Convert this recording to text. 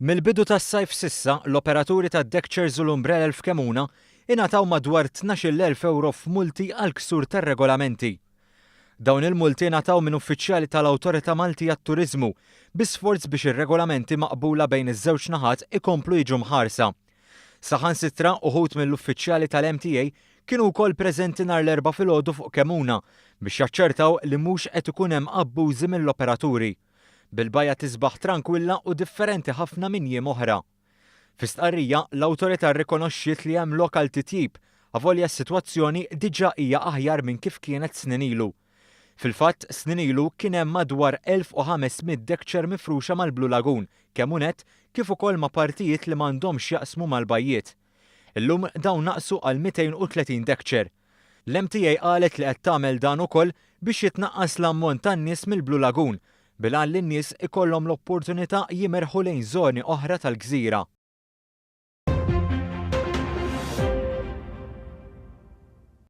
Mill-bidu tas-sajf s'issa, l-operaturi tad-deckchairs u l-umbrelel f'Kemmuna ingħataw madwar 12,000 ewro f'multi għal ksur tar-regolamenti. Dawn il-multi ngħataw minn uffiċjali tal-Awtorità Maltija għat-Turiżmu bi sforz biex ir-regolamenti maqbula bejn iż-żewġ naħat ikomplu jiġu mħarsa. Saħansitra uħud mill-uffiċjali tal-MTA kienu wkoll preżenti nhar l-Erbgħa filgħodu fuq Kemmuna biex jaċċertaw li mhux qed ikun hemm abbużi mill-operaturi. Bil-bajja tisbaħ trankwilla u differenti ħafna minn jiem oħra. Fi stqarrija, l-Awtorità rrikonoxxiet li hemm lok għal titjib, avolja s-sitwazzjoni diġà hija aħjar minn kif kienet snin ilu. Fil-fatt, snin ilu kien hemm madwar 1,500 deckchair mifruxa mal-Blue Lagoon, kemm nett kif ukoll ma' partijiet li m'għandhomx x'jaqsmu mal-bajjiet. Illum dawn naqsu għal 230 deckchair. L-MTA qalet li qed tagħmel dan ukoll biex jitnaqqas l-ammont tan-nies mill-Blue Lagoon, bil-għan li n-nies ikollhom l-opportunità jimirħu lejn żoni oħra tal-gżira.